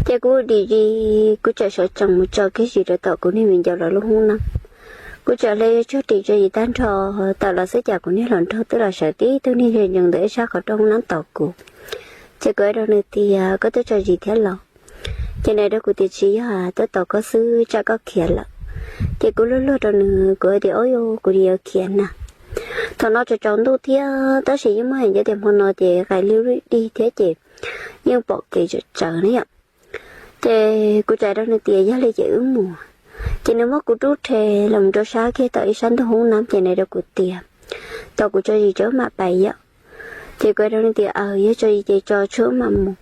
Ces kuv dim zis, kuv txawm sawv tsees mus tso kiag zis rau tom kuv niag viv ncaus lawv lub hoob nab. Kuv txawm hle tsuag ris tso zis tag nrho tawm los xwb cas kuv niag hluas nraug twb los sawv tib tug niag ntsia ntsees ntawm ib sab qhov rooj hoob nab tos kuv. Ces kuv hais rau nws tias, koj twb tso zis thiab los? Ces nws hais rau kuv tias, tsis yog, twb tos koj xwb, tsam koj khiav lawm. Ces kuv luag luag rau nws, kuv hais tias, o, kuv yuav khiav na. Thaum no tsaus tsaus ntuj thiab, tab sis yeej muaj heev ncaj tias hmo no ces qaim li dig thiab ces yeej pom kev tsawv tsawv na yom. Ces kuv txawm hais rau nws tias, yog li ces wb mus. Ces nws muab kuv rub rhe los rau sab kiag tom ib sab ntug hoob nab, ces nws hais rau kuv tias, tos kuv tso zis tso mam pais yom. Ces kuv hais rau nws tias, aws, yog tso zis ces tso tsuag wb mam mus.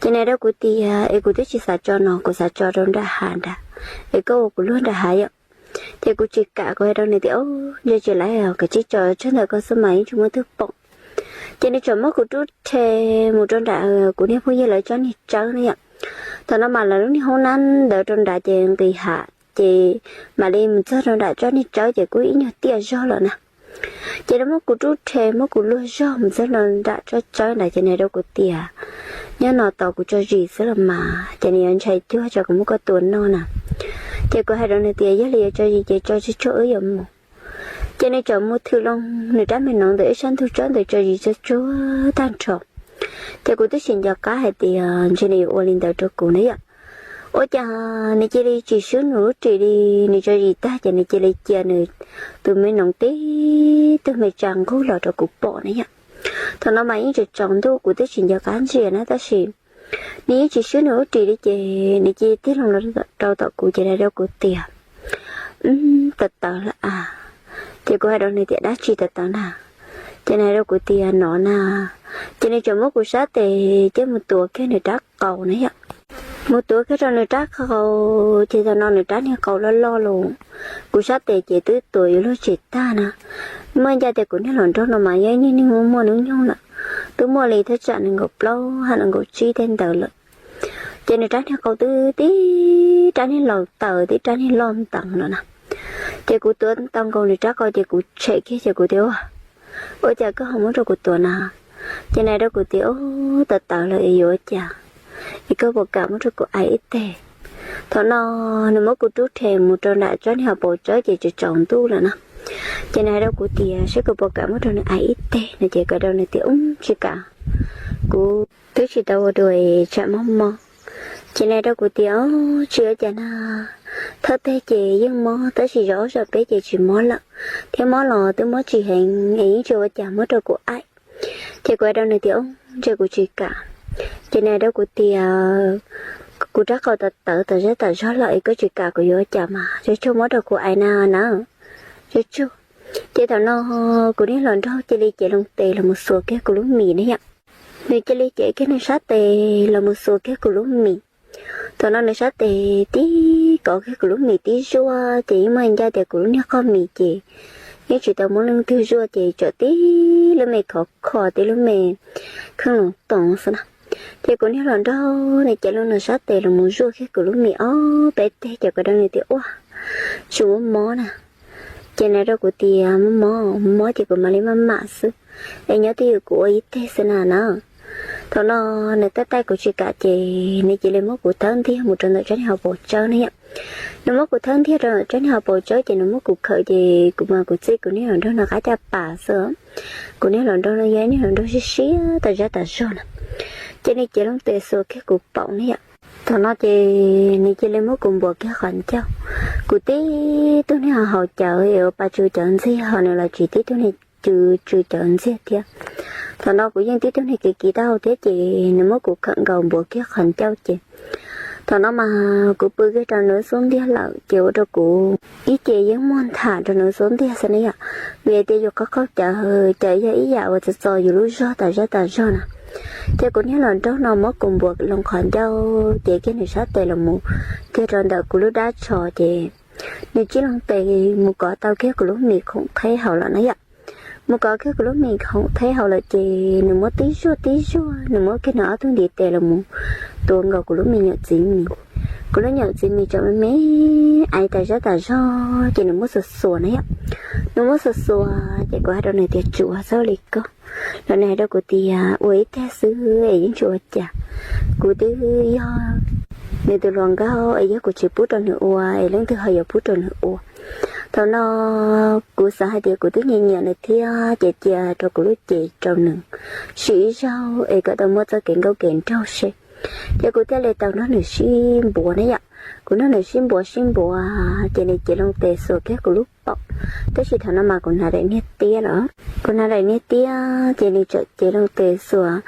Ces nws hais rau kuv tias, es kuv twb tsis xav tso no, kuv xav tso rau nram hav nrad, es koj ua kuv luag nram hav yom. Ces kuv tsis kam, kuv hais rau nws tias, o, ntse tsis laiv, kav tsij tso tsawg ntawm koj xwb mas yeej tsis muaj twg pom. Ces nws txawm muab kuv rub rhe mus rau nram kuv niag phooj ywg lawv tsob niag tsawb na yom. Thaum no mas lawv lub niag hoob nab ntawd rau nrad ces nqis hav, ces mam li mus txog rau nram tsob niag tsawb ces kuj ib nyuag tiaj zog lawm na. Ces nws muab kuv rub rhe muab kuv luag zog mus txog rau nram tsob tsawb ntawd ces nws hais rau kuv tias, nyob no tos kuv tso zis xwb los mas, ces nws yuav ntshai cuag tsam kuv muab koj tua noj na. Ces kuv hais rau nws tias, yog li yuav tso zis ces tso tsuag tsuag wb yuav mus. Ces nws txawm mus thwm loo nws rab me noov ntawm ib sab ntug tsob ntawd tso zis tsuag tsuag tag nrho. Ces kuv twb tsis nco qab hais tias ntshe nws yuav ua li ntawd rau kuv na yom. Ua cas nws cia li tsis swb nws lub ris li, nws tso zis tag ces nws cia li cia nws tus me noov tib tug me tsa nqug los rau kuv pom na yom. Thaum no mas yeej tsaus tsaus ntuj kuv twb tsis nco qab ntsia na tab sis nws yeej tsis swb nws lub ris li ces nws cia li tig loo rau tom kuv ces nws hais rau kuv tias, tawv tawv lawm a. Ces kuv hais rau nws tias, dab tsi tawv tawv na? Ces nws hais rau kuv tias, no na. Ces nws txawm muab kuv sab tes coj mus tuav kiag nws rab qau na yom. Mus tuav kiag rau nws rab qau, ces thaum no nws rab niag qau loj loj los, kuv sab tes ces twb tuav yuav luag tsis tag na. Muaj ncaj tias kuv niag hluas nraug no mas yog ib niag neeg muaj muaj hnub nyoog lawm, twb muaj li thaj tsam nees nkaum plaub hab nees nkaum tsib tej ntawd lawm. Ces nws rab niag qau twb tib rab niag laus taws tib rab niag loj nteev lawm na. Ces kuv tuav tau nkaus nws rab qau ces kuv tshem kiag ces kuv tias, ua cas koj ho muab rau kuv tuav na? Ces nws hais rau kuv tias, tawv tawv lawm es yuav ua cas, es koj puas kam muab rau kuv aim ib teg? Thaum no nws muab kuv rub rhe mus rau nram tsob niag hauv paus tsawb ces tsaus tsaus ntuj lawm na. Ces nws hais rau kuv tias saib kuv puas kam muab rau nws aim ib teg no ces kuv hais rau nws tias, ub, tsis kam, kuv twb tsis tau ua dua es tsam mob mob. Ces nws hais rau kuv tias, tsis ua cas na, thawj teg ces yeej mob tab sis zaum ob zaum peb ces tsis mob lawm, thiab mob los twb mob tsis heev es yeej tsis ua cas, muab rau kuv aim. Ces kuv hais rau nws tias, ub, ntshe kuv tsis kam. Ces nws hais rau kuv tias, kuv rab qau tawv tawv tas zab tas zog lawm es koj tsis kam kuv yuav ua cas mas, tsuag tsuag muab rau kuv aim na na, tsuag tsuag. Ces thaum no kuv niag hluas nraug cia li cev loo tes los mus xuas kiag kuv lub mis na yom. Nws cia li cev kiag nws sab tes los mus xuas kiag kuv lub mis. Thaum no nws sab tes tib kov kiag kuv lub mis tib zuaj ces yeej muaj ncaj tias kuv lub niag qog mis ces yeej tsis tau muaj leej twg zuaj ces tsam tib lub me khov kho tib lub me kheej loos toos xwb na. Ces kuv niag hluas nraug nws cev loo nws sab tes los mus zuaj kiag kuv lub mis ob peb teg ces kuv hais rau nws tias, ua, tsis muaj mob na. Ces nws hais rau kuv tias, muaj mob, mob ces kuv mam li maj mam xwb, es nyob twj ywm kuv ua ib teg xwb na na. Thaum no nws taij taij kuv tsis kam ces nws cia li muab kuv thawb ntiag mus rau ntawm tsob niag hauv paus tsawb ne yom. Nws muab kuv thawb ntiag rau ntawm tsob niag hauv paus tsawb ces nws muab kuv khawm ces kuv mas kuv txij kuv niag hluas nraug no qab caj pas xwb. Kuv niag hluas nraug no yog niag hluas nraug siab siab tas zab tas zog na. Ces nws cev loo tes xuas kiag kuv paum ne yom. Thaum no ces nws cia li muab kuv npuav kiag qhov ncauj. Kuv tib tug niag ho haus cawv es ua pa tsw cawv ntxiag ho nws los tsis tib tug niag tsw tsw cawv ntxiag thiab. Thaum no kuv yeej tib tug niag kiv kiv taub hau thiab ces nws muab kuv khawm nkaus npuav kiag qhov ncauj ces thaum no mas kuv pw kiag rau nws xub ntiag lawm ces ua rau kuv ib ce yeej muag ntham rau nws xub ntiag xwb ne yom. Vim tias yus qaug qaug cawv, cawv yog ib yam uas txo txo yus lub zog tas zab tas zog na. Ces kuv niag hluas nraug no muab kuv npuav loo qhov ncauj ces kiag nws sab tes los mus kiag rau ntawm kuv lub dab tsho ces nws tsib loo tes mus kov tau kiag kuv lub mis khoom theb hauv lawm na yom. Mus kov kiag kuv lub mis khoom theb hauv lawm ces nws muab tib zuaj tib zuaj, nws muab kiag nws ob tug ntiv tes los mus tuav nkaus kuv lub me nyuam txiv mis. Kuv lub nyuam txiv mis tseem me me aiv tas zab tas zog ces nws muab xuas xuas na yom. Nws muab xuas xuas ces kuv hais rau nws tias tsuav txhob li koj, los nws hais rau kuv tias ua ib teg xwb es yeej tsis ua cas, kuv twb yog nws tus hluas nkauj es yog kuv tsis pub rau nws ua es leej twg ho yuav pub rau nws ua. Thaum no kuv xav hais tias kuv twb nyiam nyiam nws thiab ces cia rau kuv lub cev rau nws sim ib zaug es kom tau muaj txoj kev nkauj kev nraug seb. Ces kuv thiaj li tau nrog nws sib npuav ne yom. Kuv nrog nws sib npuav sib npuav ces nws cev loo tes xuas kiag kuv lub paum. Tab sis thaum no mas kuv hnav daim niag tiab los, kuv hnav daim niag tiab ces nws txawm cev loo tes xuas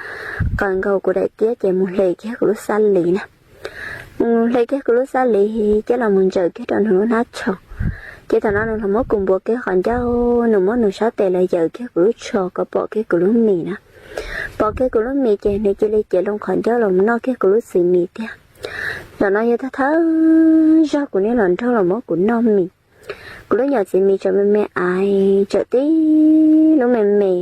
qaws nkaus kuv daim tiab ces mus hle kiag kuv lub xab lis na. Mus hle kiag kuv lub xab lis coj los mus ntsaws kiag rau nws lub hnab tsho. Ces thaum no nws los muab kuv npuav kiag qhov ncauj, nws muab nws sab tes los yaws kiag kuv lub tsho kom pom kiag kuv lub mis na. Pom kiag kuv lub mis ces nws cia li cev loo qhov ncauj los noj kiag kuv lub txiv mis tiag. Zaum no yog thawj thawj zaug kuv niag hluas nraug los muab kuv noj mis. Kuv lub nyuam txiv mis tseem me me aiv, tseem tib lub me me.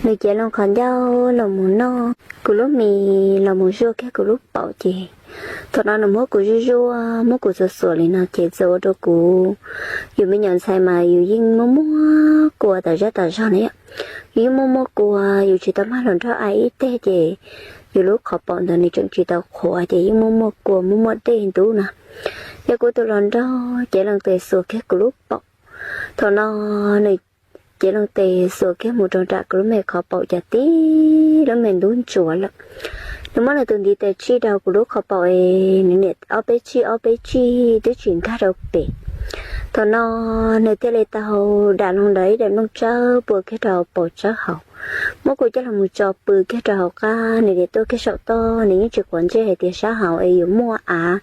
Nws cev loo qhov ncauj los mus noj kuv lub mis los mus zuaj kiag kuv lub paum ces thaum no nws muab kuv zuaj zuaj, muab kuv xuas xuas li no ces txawm ua rau kuv, yus me nyuam ntxhais mas yus yeej muaj muaj kua tas zaj tas zog na yom. Yus yeej muaj muaj kua, yus tsis tau mag hluas nraug a ib teg ces yus lub qhov paum ntawd nws tseem tsis tau qhuav ces yeej muaj muaj kua muaj muaj dej ntub na. Yog kuv tus hluas nraug cev loo tes xuas kiag kuv lub paum. Thaum no nws cev loo tes xuas kiag mus rau nram kuv lub me qhov paum cas tib lub me ntub ntsuav lawm. Nws muab nws tus ntiv tes tsij rau kuv lub qhov paum es nws niam ob peb tsij ob peb tsij twb tsis nkag rau pem. Thaum no nws thiaj li tau dam loo ntawm ib daim nplooj tsawb pua kiag rau paus tsawb hauv, muab kuv coj los mus tso pw kiag rau hauv qab, nws tias tuaj kiag saum toj, nws yeej tsis quav ntsej hais tias sab hauv es yuav muaj av,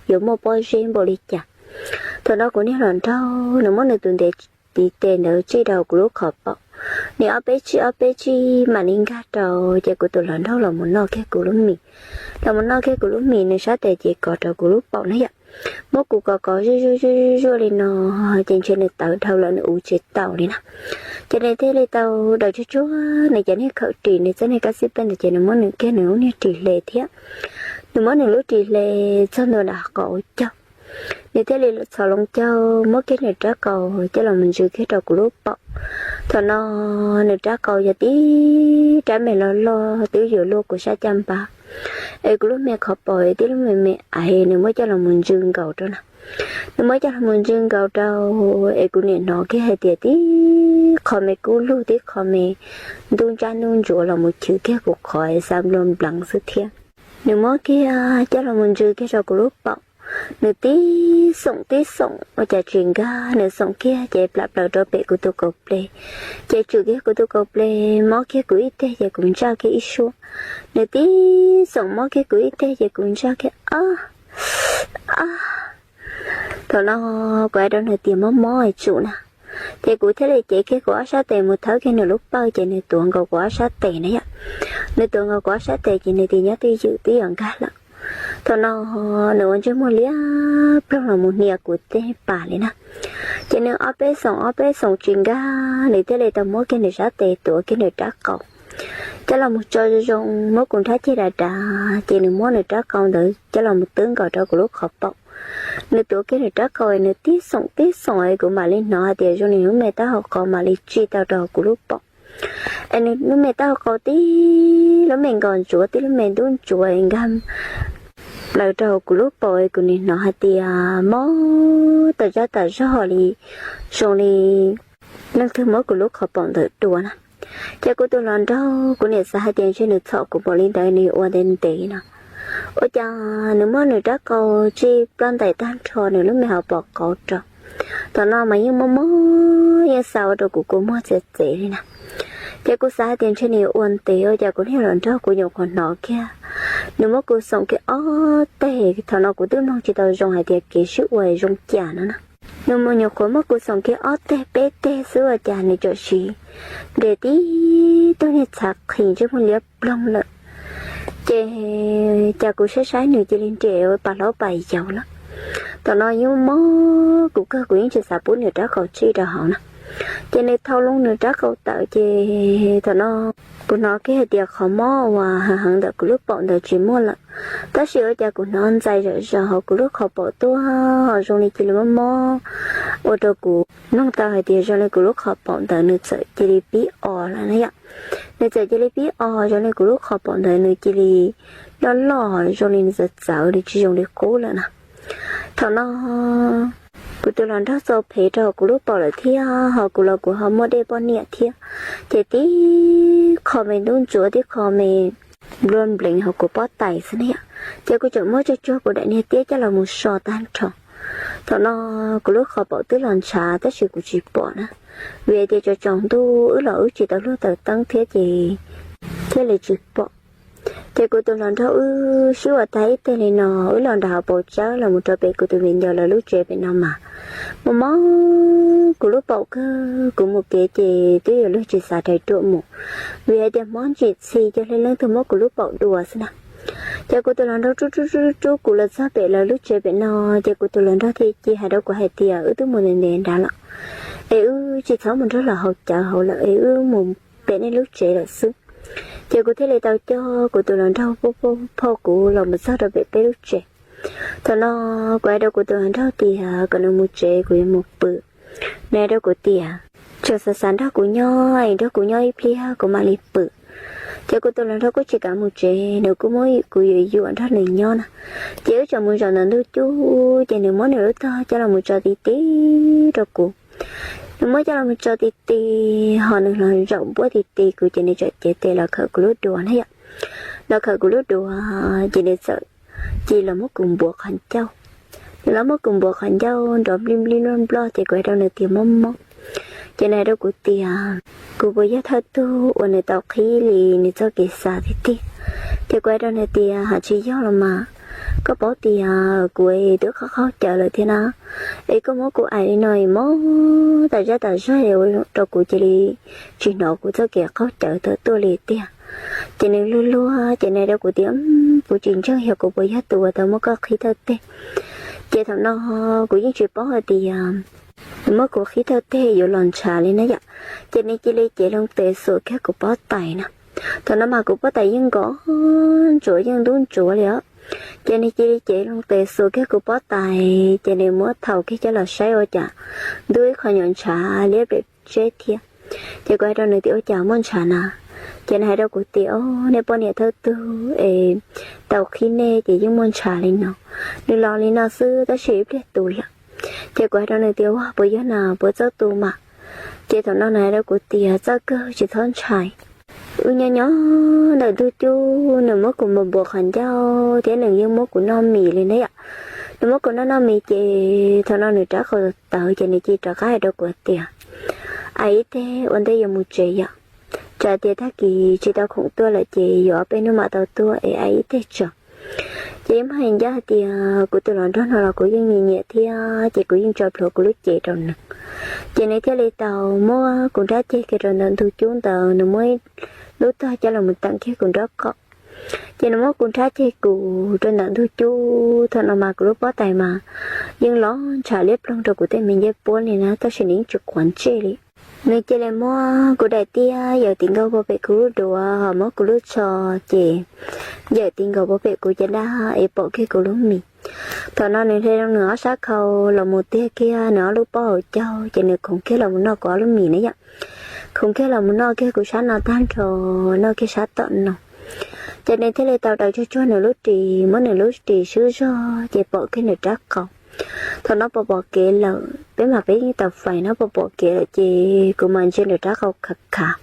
yuav muaj pob zeb npaum li cas. Thaum no kuv niag hluas nraug nws muab nws tus ntiv tes ntawd tsij rau kuv lub qhov paum, nws ob peb tsij ob peb tsij mam li nkag rau, ces kuv tus hluas nraug los mus noj kiag kuv lub mis. Los mus noj kiag kuv lub mis nws sab tes ces kov rau kuv lub paum na yom. Muab kuv kov kov zuaj zuaj zuaj zuaj li no, ces ntshe nws tawv dhau lawm nws uv tsis taus li na. Ces nws thiaj li tau daws tsuag tsuag nws cov niag khawm ris, nws txoj niag kab xib pej ntawd ces nws muab nws kiag nws lub niag ris hle thiab. Nws muab nws lub ris hle txog ntua nram qab caug, nws thiaj li txhos loo caug muab kiag nws rab qau coj los mus ntsws kiag rau kuv lub paum. Thaum no nws rab qau yog tib rab me loj loj twb yuav luaj kuv sab caj npab, es kuv lub me qhov paum tib lub me me aiv nws muab coj los mus ntsws nkaus rau na. Nws muab coj los mus ntsws nkaus rau, es kuv niam hnov kiag hais tias tib qho me kub lug tib qho me ntub ntsab ntub ntsuav los mus chwv kiag kuv qhov xa nplua npleev xwb thiab. Nws muab kiag coj los mus ntsws kiag rau kuv lub paum, nws tib xoom tib xoom ua cas tsis nkag, nws xoom kiag ces plam plaws rau pem kuv tus kaus ples, ces tsum kiag kuv tus kaus ples mob kiag kuv ib teg ces kuv ntsaj kiag ib suab. Nws tib xoom mob kiag kuv ib teg ces kuv ntsaj kiag ob, ob. Thaum no kuv hais rau nws tias mob mob tsum na, ces kuv thiaj li cev kiag kuv ob sab tes mus thawb kiag nws lub pawj ces nws tuav nkaus kuv ob sab tes na yom. Nws tuav nkaus kuv ob sab tes ces nws tias nyob twj ywm twb yuav nkag lawm. Thaum no nws ua ntsej muag liab ploog los mus hnia kuv tej pas li na. Ces nws ob peb xoom ob peb xoom tsis nkag, nws thiaj li tau muab kiag nws sab tes tuav kiag nws rab qau coj los mus tso zoo zoo, muab kuv nrhab ceg dav dav, ces nws muab nws rab qau ntawd coj los mus twb nkaus rau kuv lub qhov paum. Nws tuav kiag nws rab qau es nws tib xoom tib xoom es kuv mam li hnov hais tias zoo li lub me taub hau qau mam li tsij tau rau kuv lub paum. Es nws lub me taub hau qau tib lub me nkos ntsuav tib lub me ntub ntsuav nkag plaws rau kuv lub paum es kuv nim hnov hais tias mob tas zaj tas zog li, zoo li leej twg muab kuv lub qhov paum ntawd dua na. Ces kuv tus hluas nraug kuv niam xav hais tias ntshe nws txhom kuv npaum li ntawd nws yuav ua ntev ntev no. Ua cas nws muab nws rab qau tsij ploj ntais tag nrho nws lub me hauv paus qau rau. Thaum no mas yeej mob mob yeej xa ua rau kuv kua muag txias txev li na. Ces kuv xav hais tias ntshe nws yuav ua ntev ua cas kuv niag hluas nraug kuv nyuam qhuav hnov kiag nws muab kuv xoom kiag ob teg. Thaum no kuv twb mloog tsis tau zoo hais tias kev sib ua zoo cas no na. Nws mus nyuam qhuav muab kuv xoom kiag ob teg peb teg xwb ua cas nws txawm siv nres tib tug niag txhav qhi ntsej muag liab ploog lawm. Ces cas kuv saib saib nws cia li nres pas hlob pas yaus lawm. Thaum no yeej mob kuv kawg kuv yeej tsis xav pub nws rab qau tsij rau hauv na. Ces nws thau loo nws rab qau tawm ces thaum no kuv hnov kiag hais tias qhov mob uas heev heev ntawm kuv lub paum ntawd tsis muaj lawm. Tab sis ua cas kuv hnov ntxais zom zaws hauv kuv lub qhov paum tuaj zoo li cia li mob mob ua rau kuv mloog tau hais tias zoo li kuv lub qhov paum ntawd nws txawm cia li pib o lawm na yom. Nws txawm cia li pib o, zoo li kuv lub qhov paum ntawd nws cia li loj loj zoo li nws txawv txawv li tsis zoo li qub lawm na. Thaum no kuv tus hluas nraug txo phem rau kuv lub paum lawm thiab ho kuv los kuv ho muaj dej poj niam thiab, ces tib qho me ntub ntsuav tib qho me nplua npleev hauv kuv pob tais xwb na yom. Ces kuv tseem muab tsuag tsuag kuv daim niag tiab coj los mus so tag nrho. Thaum no kuv lub qhov paum twb los ntshav tab sis kuv tsis pom na, vim hais tias tsaus tsaus ntuj wb los wb tsis tau hlub taws teeb thiab ces thiaj li tsis pom. Ces kuv tus hluas nraug wb sib ua tag ib teg li no, wb los nram hauv paus tsawb los mus rau pem kuv tus viv ncaus lawv lub tsev pem no mas mob mob kuv lub paum kawg. Kuv mus kev ces twb yuav luag tsis xav rais ruam mus, vim hais tias mob ntsim txhi ces hle leej twg muab kuv lub paum dua xwb na. Ces kuv tus hluas nraug rub rub rub rub kuv los txog pem lawv lub tsev pem no, ces kuv tus hluas nraug thiaj cia hais rau kuv hais tias wb twb mus ntev ntev nrad lawm, es wb tsis txhob mus nrog lawv haus cawv hauv lawm es wb mus pem nej lub tsev lawm xwb. Ces kuv thiaj li tau coj kuv tus hluas nraug phauj kuv los mus txog rau pem peb lub tsev. Thaum no kuv hais rau kuv tus hluas nraug tias kom nws mus tsev kuv yuav mus pw. Nws hais rau kuv tias tseem xav xav nrog kuv nyob es nrog kuv nyob ib pliag kuv mam li pw. Ces kuv tus hluas nraug kuj tsis kam mus tsev, nws kuj muab kuv yuam yuam nrog nws nyob na. Ces wb tseem mus zaum ntawm ntug cub ces nws muab nws lub tog coj los mus tso ti ti rau kuv. Nws muab coj los mus tso ti ti, ho nws los zaum npuab ti ti kuv ces nws txawm cev tes los khawm kuv lub duav na yom. Los khawm kuv lub duav ces nws txawm cia li los muab kuv npuav qhov ncauj. Nws los muab kuv npuav qhov ncauj nrov nplij nplij nploj nploj ces kuv hais rau nws tias mob mob. Ces nws hais rau kuv tias kuv puas yog thawj tug uas nws tau qhib li nws txoj kev xav tiag tiag. Ces kuv hais rau nws tias ha tsis yog los mas, koj paub tias kuv twb qaug qaug cawv lawm thiab na, es koj muab kuv aim li no es mob tas zaj tas zog rau kuv cia li tsis hnov kuv txoj kev qaug cawv tawm tuaj li tiag. Ces nws luag luag ces nws hais rau kuv tias kuv tsis ntseeg yog kuv puas yog tus uas tau muab koj qhib thawj teg. Ces thaum no kuv yeej tsis paub hais tias nws muab kuv qhib thawj teg yuav los ntshav li na yom. Ces nws cia li cev loo tes xuas kiag kuv pob tais na. Thaum no mas kuv pob tais yeej nkos ntsuav yeej ntub ntsuav li os. Ces nws cia li cev loo tes xuas kiag kuv pob tais ces nws muab thaum kiag coj los saib ua cas ntub ib qho nyuam ntshav liab pem tseb thiab. Ces kuv hais rau nws tias ua cas muaj ntshav na? Ces nws hais rau kuv tias o, nej poj niam thawj tug es tau qhib nej ces yeej muaj ntshav li no. Nws los li no xwb tab sis ib pliag tu lawm. Ces kuv hais rau nws tias ua puas yog na, puas txawj tu mas? Ces thaum no nws hais rau kuv tias txawj kawg tsis txhob ntshai. Wb nyob nyob ntawm ntug cub nws muab kuv npuav npuav qhov ncauj thiab nws yeej muab kuv noj mis li na yom. Nws muab kuv noj noj mis ces thaum no nws rab qau tawv ces nws cia li rov qab hais rau kuv tias aim ib teg ua ntej yuav mus tsev yom. Tsam tias tag kis tsis tau khoom tuaj lawm ces yuav ob peb hnub mam tau tuaj es aim ib teg tso. Ces yeej muaj hais ncaj hais tias kuv tus hluas nraug no los kuv yeej nyiam nyiam thiab ces kuv yeej tso plhuav kuv lub cev rau nws. Ces nws thiaj li tau muab kuv nrab ceg kiag rau ntawm ntug cub ntawd, nws muab lub tog coj los mus teem kiag kuv nraub qaum. Ces nws muab kuv nrab ceg kuv rau ntawm ntug cub, thaum no mas kuv lub pob tais mas yeej los ntshav liab ploog rau kuv tej me ncej puab li na tab sis nws yeej tsis quav ntsej li. Nws cia li muab kuv daim tiab yawm ti nkaus puag pem kuv lub duav ho muab kuv lub tsho ces yawm ti nkaus puag pem kuv caj dab es pom kiag kuv lub mis. Thaum no nws hle rau nws ob sab khau los mus tiag kiag nws ob lub pob hauv caug ces nws khoov kiag los mus noj kuv ob lub mis na yom. Khoov kiag los mus noj kiag kuv sab no tag nrho, noj kiag sab tom no. Ces nws thiaj li tau daws tsuag tsuag nws lub ris, muab nws lub ris swb zog ces pom kiag nws rab qau. Thaum no pom pom kev lawm, peb mas peb yeej tau fais no, pom pom kev lawm ces kuv mas ntsia nws rab qau khav khav.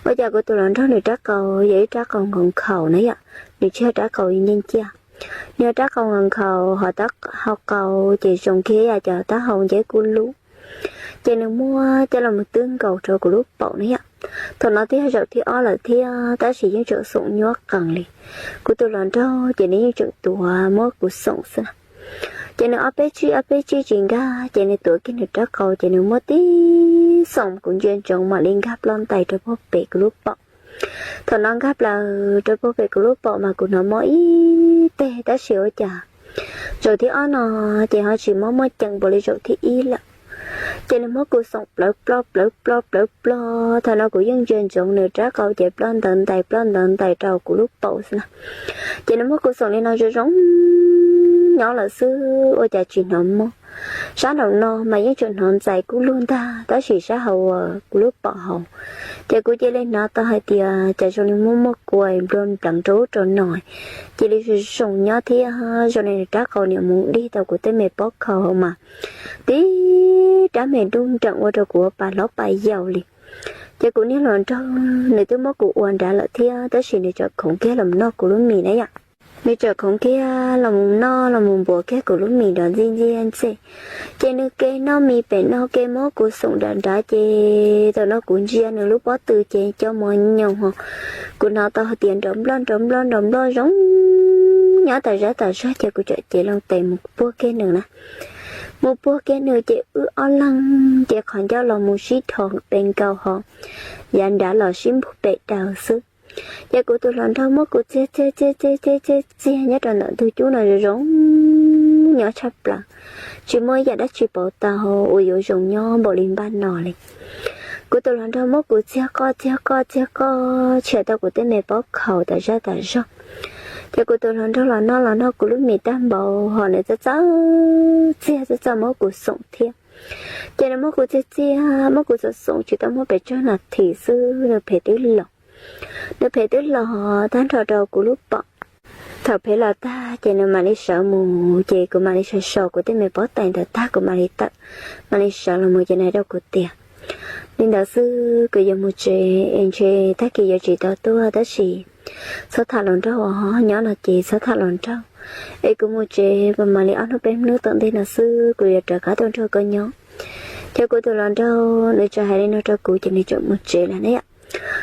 Ua cas kuv tus hluas nraug nws rab qau yog ib rab qau nkhaus nkhaus na yom, nws tsis yog rab qau ncaj ncaj. Nws yog rab qau nkhaus nkhaus ho taub hau qau ces zoo kiag ib yam cov taub hau nceb kuj lub. Ces nws muab coj los twb nkaus rau kuv lub paum na yom. Thaum no twb yog zaum thib ob lawm thiab tab sis yeej tseem xoom nyuaj qees li. Kuv tus hluas nraug ces nws yeej tseem tuav muab kuv xoom xwb na. Ces nws ob peb tsij ob peb tsij tsis nkag ces nws tuav kiag nws rab qau ces nws muab tib xoom kuv ntsia ntsoov mam li nkag ploj ntais rau puag pem kuv lub paum. Thaum no nkag plaws rau puag pem kuv lub paum mas kuv hnov mob ib teg tab sis ua cas zaum thib ob no ces ho tsis mob muaj ceem npaum li zaum thib ib lawm. Ces nws muab kuv xoom plawv ploj plawv ploj plawv ploj, thaum no kuv yeej ntsia ntsoov nws rab qau ces ploj ntawv ntais ploj ntawv ntais rau kuv lub paum xwb na. Ces nws muab kuv xoom li no zoo zoo nyob lawm xwb ua cas tsis hnov mob. Sab nraum no mas yeej tseem hnov ntxais kub lug ntag, tab sis sab hauv uas kuv lub paum hauv, ces kuv cia li hnov tau hais tias cas zoo li muaj muaj kua nplua npleev rau ub rau no, cia li zoo zoo nyob thiab zoo li rab qau niam mus dig tau kuv tej me pob khaus hauv mas tib rab me dub nreem ua rau kuv ua pa hlob pa yau li. Ces kuv niag hluas nraug nws twb muab kuv ua nrad lawm thiab, tab sis nws tseem khoov kiag los noj kuv lub mis na yom. Nws tseem khoov kiag los mus noj los mus npuav kiag kuv lub mis nrov ntxij ntxij ntxij. Ces nws ke noj mis pem no ke muab kuv xoom nram nrad, ces thaum no kuv ntsia nws lub pob tw ces cov mos nyoos ho, kuv hnov tau hais tias nrov nploj nrov nploj nrov nploj zoo nyob tas zab tas zog, ces kuv txawm cev loo tes mus puag kiag nws na. Mus puag kiag nws ces wb ob leeg ces qhov ncauj los mus sib dhos pe nkaus ho, yav nrad los sib npug pem daws xwb. Ces kuv tus hluas nraug muab kuv txiag txiag txiag txiag txiag txiag txiag nyob rau ntawm ntug cub no zoo zoo nyob tshaj plaws, tsis muaj ib yam dab tsi pauv tau uas yuav zoo nyob npaum li npaj no li. Kuv tus hluas nraug muab kuv txiag qoj txiag qoj txiag qoj tshiam tau kuv tej me pob khaus tas zab tas zog. Ces kuv tus hluas nraug los noj los noj kuv lub mis tag npaum ho nws txawj txawj txiag txawj txawj muab kuv xoom thiab. Ces nws muab kuv txiag txiag muab kuv xoom xoom tsis tau muaj pes tsawg nas this xwb nws phem twb los. Nws phem twb los tag nrho rau kuv lub paum. Thaum phem los tag ces nws mam li sawv mus, ces kuv mam li sawv so kuv tej me pob tais ntawd tag kuv mam li tawm, mam li sawv los mus ces nws hais rau kuv tias, li ntawd xwb kuv yuav mus tsev es ntshe tag kis yuav tsis tau tuaj, tab sis txhob tham hluas nraug os, nyob no ces txhob tham hluas nraug, es kuv mus tsev kuv mam li ob hnub peb hnub tom ntej no xwb kuv yuav rov qab tuaj nrog koj nyob. Ces kuv tus hluas nraug nws txawm hais li no rau kuv ces nws txawm mus tsev lawm na yom.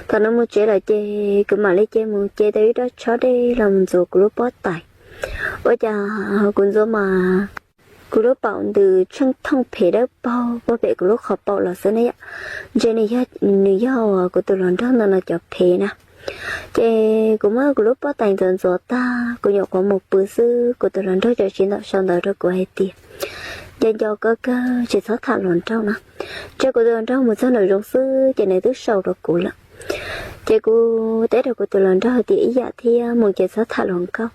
Thaum nws mus tsev lawm ces kuv mam li cia mus ce tau ib rab tshob dej los mus ntxuav kuv lub pob tais. Ua cas kuv ntxuav mas kuv lub paum ntws tsheej thooj phem dawb paug puag pem kuv lub qhov paum los xwb na yom. Ntshe nws yog, nws yog kuv tus hluas nraug ntawm no cov phem na. Ces kuv muab kuv lub pob tais ntxuav ntxuav tag kuv nyuam qhuav mus pw xwb kuv tus hluas nraug txawm siv ntawm sau ntawv rau kuv hais tias, nco nco koj kawg tsis txhob tham hluas nraug no. Ntshe kuv tus hluas nraug mus txog nraum zoov xwb ces nws twb sau rau kuv lawm. Ces kuv teb rau kuv tus hluas nraug tias ib yam thiab mus ces txhob tham hluas nkauj.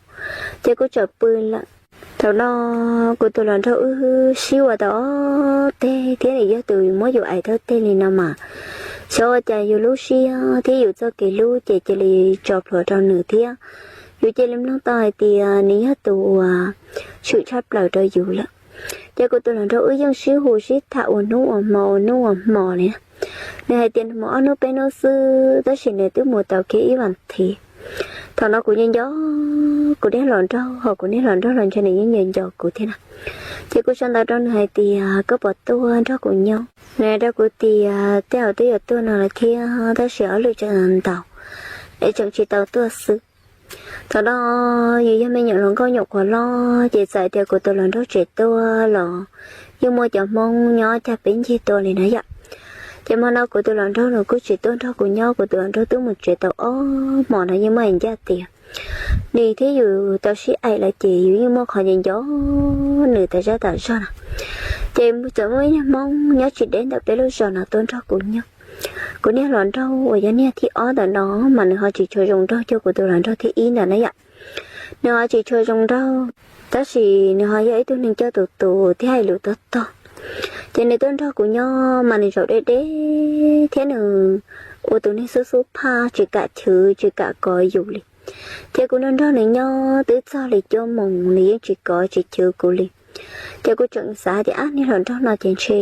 Ces kuv txawm pw lawm. Thaum no kuv tus hluas nraug wb sib ua tau ob teg thiab nws yog tus muab yus aim thawj teg li no mas, xyov ua cas yus lub siab thiab yus txoj kev hlub ces cia li tso plhuav rau nws thiab. Yus cia li mloog tau hais tias nws yog tus uas tshwm tshaj plaws rau yus lawm. Ces kuv tus hluas nraug wb yeej sib hu sib tham ua hnub ua hmo ua hnub ua hmo li. Nws hais tias nws mus ob hnub peb hnub xwb tab sis nws twb mus tau kiag ib vas thiv. Thaum no kuv nco nco kuv niag hluas nraug, ho kuv niag hluas nraug los ntshe nws yeej nco nco kuv thiab na. Ces kuv sau ntawv rau nws hais tias koj puas tuaj nrog kuv nyob. Nws hais rau kuv tias tej zaum twb yuav tuaj no lawm thiab tab sis ob lwm tseem ntaus es tseem tsis tau tuaj xwb. Thaum no yus yog me nyuam hluas nkauj nyuam qhuav loj ces txawm tias kuv tus hluas nraug tseem tuaj los yeej muaj cov Hmoob nyob cag peb ncig tuaj li na yom. Ces hmo no kuv tus hluas nraug nws kuj tsis tuaj nrog kuv nyob, kuv tus hluas nraug twb mus tsev tau ob hmos no yeej muaj hais ncaj tias nws thiab yus tau sib aim lawm ces yus yeej muaj qhov nco nco nws tas zaj tas zog na. Ces txawm muaj ib niag Hmoob nyob tsis deb ntawm peb lub zos no tuaj nrog kuv nyob. Kuv niag hluas nraug uas yog niag thib ob ntawm no mas nws ho tsis tshua zoo nraug cuag kuv tus hluas nraug thib ib ntawd na yom. Nws ho tsis tshua zoo nraug, tab sis nws ho yog ib tug neeg coj tus tus thiab hais lus tog tog. Ces nws tuaj nrog kuv nyob mas nws zaum deb deb thiab nws ua tus neeg xub xub phaj tsis kam chwv tsis kam kov yus li. Ces kuv nrog nrog nws nyob twb txog li cuaj moos nws yeej tsis kov tsis chwv kuv li. Ces kuv tseem xav tias ab niag hluas nraug no ces ntshe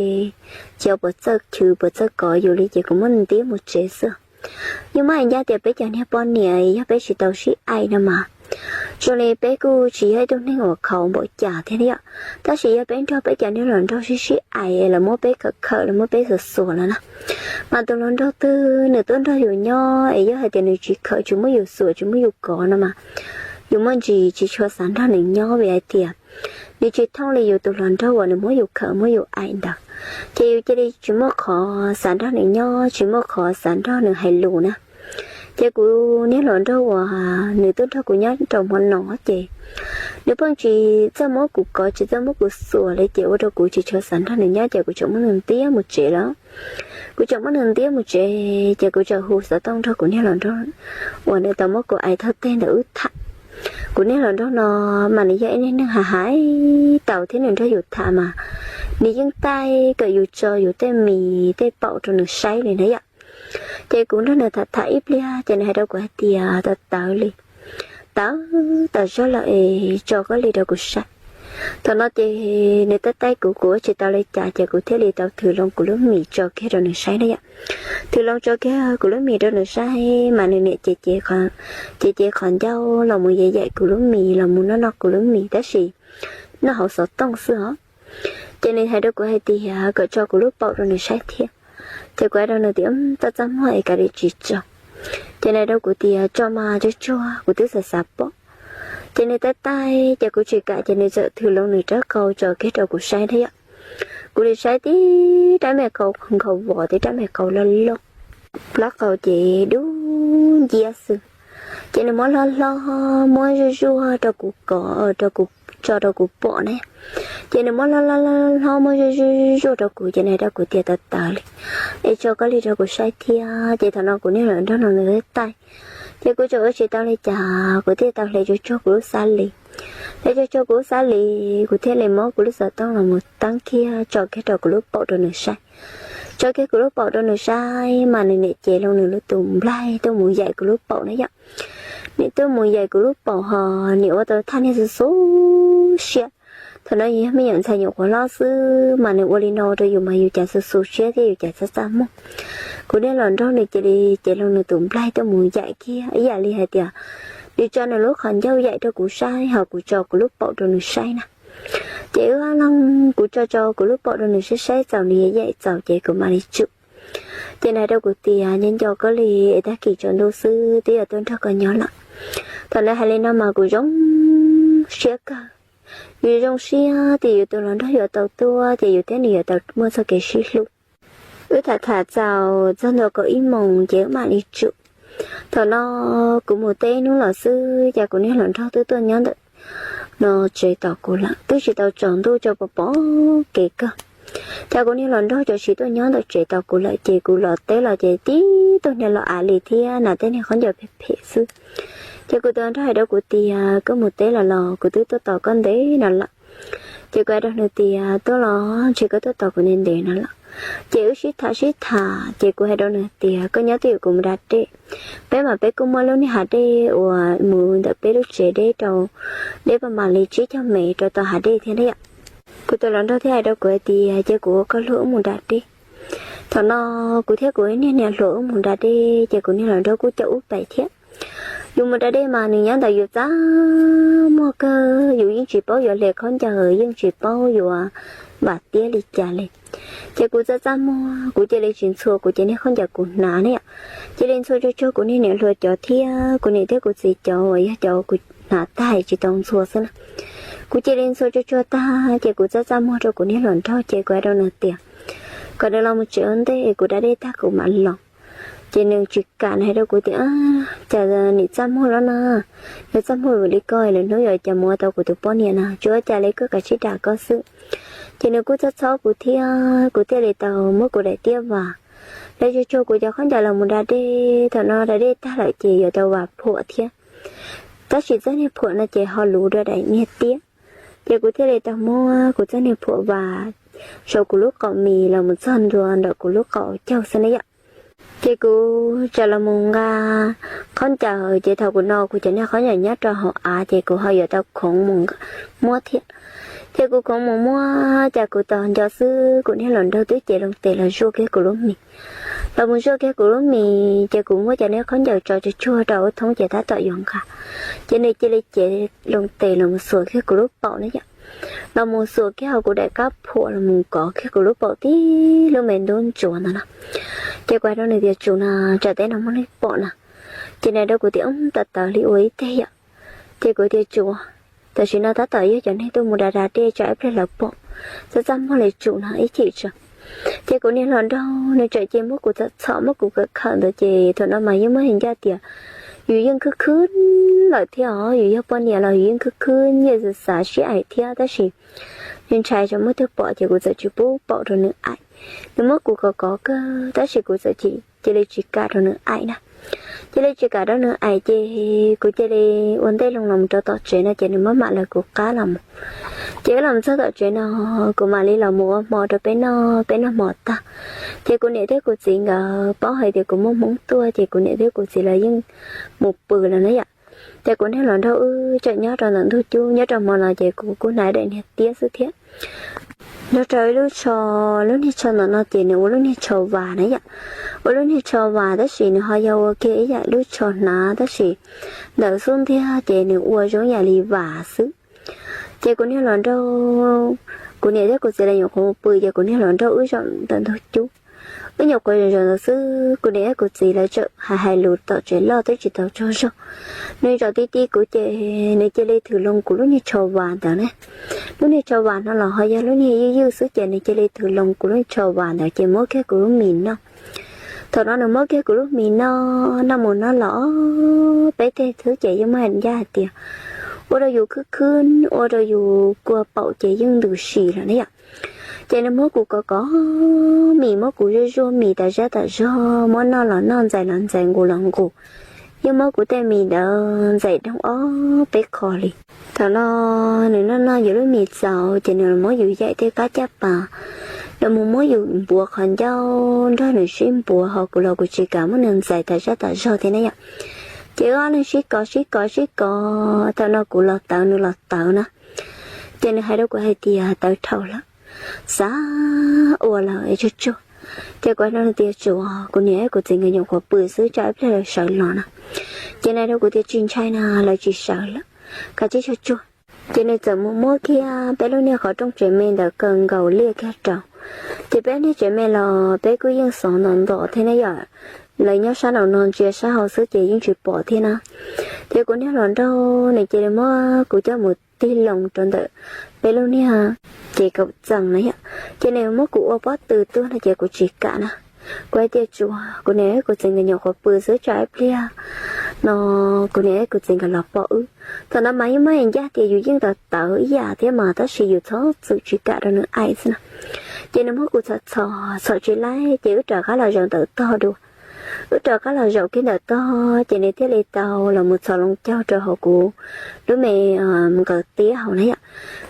xyov puas txawj chwv puas txawj kov yus li ces kuv muab nws ntiab mus tsev xwb. Yeej muaj hais ncaj tias peb cov niag poj niam yog peb tsis tau sib aim no mas zoo li peb kuj tsis yog ib tug neeg uas khaus npaum cas thiab yom. Tab sis yog peb nrog peb cov niag hluas nraug sib sib aim lawv muab peb khawm khawm lawv muab peb xuas xuas lawm na, mas tus hluas nraug twg nws tuaj nrog yus nyob es yog hais tias nws tsis khawm tsis muab yus xuas tsis muab yus kov no mas yus muaj ntsis tsis tshua xav nrog nws nyob vim hais tias nws tsis thooj li yus tus hluas nraug uas nws muab yus khawm muab yus aim ntawd. Ces yus cia li tsis muaj qhov xav nrog nws nyob tsis muaj qhov xav nrog nws hais lus na. Ces kuv niag hluas nraug uas nws tuaj nrog kuv nyob rau hmo no ces nws pheej tsis txawj muab kuv kov tsis txawj muab kuv xuas li ces ua rau kuv tsis tshua xav nrog nws nyob ces kuv tseem muab nws ntiab mus tsev lawm. Kuv tseem muab nws ntiab mus tsev ces kuv tseem hu xov tooj nrog kuv niag hluas nraug uas nws tau muab kuv aim thawj teg ntawd wb tham. Kuv niag hluas nraug no mas nws yog ib niag neeg hais hais tau thiab nws nrog yus tham mas nws yeej taij kom yus tso yus tej mis tej paum rau nws saib li na yom. Ces kuv nrog nws tham tham ib pliag ces nws hais rau kuv hais tias tawv tawv li, tawv tas zog lawm es tso koj li rau kuv saib. Thaum no ces nws taij taij kuv, kuv ua tsis tau li cas ces kuv thiaj li tau thws loo kuv lub mis tso kiag rau nws saib na yom. Thws loo tso kiag kuv lub mis rau nws saib mas nws niam ces ces qhov ncauj los mus yaim yaim kuv lub mis los mus noj noj kuv lub mis tab sis noj hauv xov tooj xwb os. Ces nws hais rau kuv hais tias kom tso kuv lub paum rau nws saib thiab. Ces kuv hais rau nws tias txaj txaj muag es kav liam tsis tso. Ces nws hais rau kuv tias tso mas tsuag tsuag, kuv twb xav xav pom. Ces nws taij taij ces kuv tsis kam ces nws txawm thws loo nws rab qau tso kiag rau kuv saib thiab yom. Kuv li saib tib rab me qau nkhaus vos, tib rab me qau loj loj, plab qau ces dub nciab xwb. Ces nws muab hlob hlob muab zuaj zuaj rau kuv kov, rau kuv, tso rau kuv pom ne. Ces nws muab hlob hlob hlob muab zuaj zuaj zuaj rau kuv ces nws hais rau kuv tias tawv tawv li es tso koj li rau kuv saib thiab. Ces thaum no kuv niag hluas nraug no nws taij taij, ces kuv tseem ua tsis tau li cas kuv thiaj tau hle tsuag tsuag kuv lub xab li. Hle tsuag tsuag kuv lub xab li, kuv thiaj li muab kuv lub xov tooj los mus teeb kiag tso kiag rau kuv lub paum rau nws saib. Tso kiag kuv lub paum rau nws saib mas nws niam ces loo nws lub tus nplaig tuaj mus yaim kuv lub paum na yom. Nws tuaj mus yaim kuv lub paum ho nws ua tau thaj niag xu xu siab. Thaum no yog me nyuam ntxhais nyuam qhuav hlob xwb mas nws ua li no rau yus mas yus cas xu xu siab thiab yus cas txaj txaj muag. Kuv niag hluas nraug nws cia li ces loo nws tus nplaig tuaj mus yaim kiag ib yam li hais tias nws tso nws lub qhov ncauj yaim rau kuv saib ho kuv tso kuv lub paum rau nws saib na. Ces wb leeg kuv tso tso kuv lub paum rau nws saib saib txaus nws yaim yaim txaus ces kuv mam li tsum. Ces nws hais rau kuv tias nco nco koj li es tag kis tsaus ntuj xwb twb yuav tuaj nrog koj nyob lawm. Thaum nws hais li no mas kuv zoo siab kawg. Yus zoo siab tias yus tus hluas nraug yuav tau tuaj ces yus thiab nws yuav tau muaj txoj kev sib hlub. Wb tham tham txaus txog ntua kaum ib moos ces wb mam li tsum. Thaum no kuv mus teb hnub los xwb cas kuv niag hluas nraug twb tuaj nyob ntawm no tsev tos kuv lawm, twb tsis tau tsaus ntuj tso pom pom kev kawg. Cas kuv niag hluas nraug txawm sis tuaj nyob ntawm tsev tos kuv lawm ces kuv los teb los ces tib tug niag los av li thiab hnav tej niag khaub ncaws phem phem xwb. Ces kuv tus hluas nraug hais rau kuv tias koj mus teb los los kuv twb tuaj tos koj ntev no lawm. Ces kuv hais rau nws tias tuaj los ntshe koj tuaj tos kuv ntev ntev no lawm. Ces wb sib tham sib tham ces kuv hais rau nws tias koj nyob twj ywm kuv mus da dej. Peb mas peb kuj muaj lub niag hav dej uas mus ntawm peb lub tsev deb rau, deb paj mam li tsib caug mev rau tom hav dej thiab na yom. Kuv tus hluas nraug thiaj hais rau kuv hais tias cia kuv ua koj luag wb mus da dej. Thaum no kuv thiab kuv niag niam hluas wb mus da dej ces kuv niag hluas nraug kuj coj wb pais thiab. Yus mus da dej mas nws nyob ntawd yus txaj muag kawg, yus yeej tsis paub yuav hle khaub ncaws, yeej tsis paub yuav vam tiab li cas li. Ces kuv txaj txaj muag kuv cia li tsis ntxhua kuv cov niag khaub ncaws kuv hnav ne yom. Cia li ntxhua tsuag tsuag kuv niag niam hluas cov thiab kuv niam thiab kuv txiv cov uas yog cov kuv hnav tag tsis tau ntxhua xwb na. Kuv cia li ntxhua tsuag tsuag tag ces kuv txaj txaj muag rau kuv niag hluas nraug ces kuv hais rau nws tias kom nws los mus tsev ua ntej, kuv da dej tag kuv mam los. Ces nws tsis kam, nws hais rau kuv tias cas nim txaj muag los no, yog txaj muag vim li ko lwm hnub yuav cas mus ua tau kuv tus poj niam no, tsis ua cas li, koj kav tsij da koj xwb. Ces nws kuj txhob txhob kuv thiab, kuv thiaj li tau muab kuv daim tiab vas, hle tsuag tsuag kuv cov khaub ncaws los mus da dej. Thaum no da dej tag lawm ces yuav tau vas phuam thiab, tab sis txoj niag phuam no ces ho luv dua daim niag tiab. Ces kuv thiaj li tau muab kuv txoj niag phuam vas saum kuv lub qaum mis los mus txog ntua ntawm kuv lub qaum caug xwb ne yom. Ces kuv txawm los mus nqa khaub ncaws, ces thaum kuv no kuv cov niag khaub ncaws nyob rau hauv av ces kuv ho yuav tau khoov mus muab thiab. Ces kuv khoov mus muab, cas kuv tos nco xwb kuv niag hluas nraug twb cev loo tes los zuaj kiag kuv lub mis. Los mus zuaj kiag kuv lub mis ces kuv muab cov niag khaub ncaws tso tsuag tsuag rau ub thoob ces tab tom yuav nqa, ces nws cia li cev loo tes los mus xuas kiag kuv lub paum na yom. Los mus xuas kiag hauv kuv daim kab phuam los mus kov kiag kuv lub paum tib lub me ntub ntsuav ntawd no. Ces kuv hais rau nws tias tsum no, tsam teb no muaj neeg pom na. Ces nws hais rau kuv tias tawv tawv li ua ib teg yom. Ces kuv tias tsum, tam sim no tab tom yog cov neeg tuaj mus da da dej tsam ib pliag lawv pom, txaj txaj muag li tsum no ib chim tso. Ces kuv niag hluas nraug nws txawm cia muab kuv txhom txhom muab kuv khawm khawm ntawd ces thaum no mas yeej muab hais ncaj tias yus yeej khwb khwb lawm thiab os, yus yog poj niam los yus yeej khwb khwb nyiaj xav xav sib aim thiab tab sis nws ntshai tsam muaj twg pom ces kuv txawm tsis pub paum rau nws aim. Nws muab kuv kov kov kawg tab sis kuv txawm cia li tsis kam rau nws aim na. Cia li tsis kam rau nws aim ces kuv cia li ua ntej loo los rau tom tsev no ces nws maj mam lawv kuv qab los mus. Ces wb los txog tom tsev no, kuv mam li los mus ua hmo rau peb noj, peb noj hmo tag, ces kuv niam thiab kuv txiv nkawd paub hais tias kuv muaj hmoob tuaj, ces kuv niam thiab kuv txiv lawv yeej mus pw lawm na yom. Ces kuv niag hluas nraug wb tseem nyob rau ntawm ntug cub, nyob rau hmo no ces kuv kuj hnav daim niag tiab xwb thiab. Nrog rau ib lub tsho, lub niag tsho ntawm no ces nws ua lub niag tsho vas na yom. Ua lub niag tsho vas tab sis nws ho yog ua kiag ib yam lub tsho hnav tab sis ntawm xub ntiag ces nws ua zoo yam li vas xwb. Ces kuv niag hluas nraug, kuv niam thiab kuv txiv lawv nyuam qhuav mus pw ces kuv niag hluas nraug wb zaum ntawm ntug cub. Wb nyuam qhuav zaum zaum ntawd xwb, kuv niam thiab kuv txiv lawv txawm hais hais lus tom tsev loj twb tsis tau tsaug zog. Nws zaum ti ti kuv ces nws cia li thwm loo kuv lub niag tsho vas ntawd ne. Lub niag tsho vas no los ho yog lub niag ywj ywj xwb ces nws cia li thwm loo kuv lub niag tsho vas ntawd ces muab kiag kuv lub mis noj. Thaum no nws muab kiag kuv lub mis noj, noj mus noj los peb teg xwb ces yeej muaj hais ncaj hais tias ua rau yus khwb khwb, ua rau yus kua paum ces yeej ntws si lawm na yom. Ces nws muab kuv kov kov mis, muab kuv zuaj zuaj mis tas zaj tas zog, muab noj los noj, ntxais los ntxais, nqus los nqus, yeej muab kuv tej mis ntawd ntxais doog ob peb qho li. Thaum no nws noj noj yus lub mis txaus ces nws muab yus yaim tej qab caj pas, los mus muab yus npuav qhov ncauj nrog nws sib npuav, ho kuv los kuv tsis kam muab nws ntxais tas zaj tas zog thiab na yom. Ces wb ob leeg sib kov sib kov sib kov, thaum no kuv los tawv nws los tawv na. Ces nws hais rau kuv hais tias tawv dhau lawm, xav ua lawm es tsuag tsuag. Ces kuv hais rau nws tias tsuas, kuv niam kuv txiv nkawd nyuam qhuav pw xwb, tsam ib pliag lawv sawv los na. Ces nws hais rau kuv tias tsis ntshai na, lawv tsis sawv lawm, kav tsij tsuag tsuag. Ces nws txawm mus muab kiag peb lub niag qhov rooj tsev me ntawd kaw nkaus liaj kiag rau. Ces peb niag tsev me los peb kuj yeej xov ntos ntos thiab ne yom, lawv nyob sab nraum no ntsia sab hauv xwb ces yeej tsis pom thiab na. Ces kuv niag hluas nraug nws cia li muab kuv coj mus tig loo rau ntawm peb lub niag ces kaum txees na yom. Ces nws muab kuv ua pob tw tuaj no ces kuv tsis kam na. Kuv hais tias tsuas, kuv niam kuv txiv nkawd nyuam qhuav pw xwb, tsam ib pliag no kuv niam kuv txiv nkawd los pom wb. Thaum no mas yeej muaj ncaj tias yus yeej tawv tawv ib yam thiab mas tab sis yus txhob txwm tsis kam rau nws aim xwb na. Ces nws muab kuv txhom txhom txhom tsis laib ces wb rov qab los zaum ntawm tog dua. Wb rov qab los zaum kiag ntawm tog ces nws thiaj li tau los mus txhom loo caug rau hauv kuv lub me nqaws tiab hauv na yom.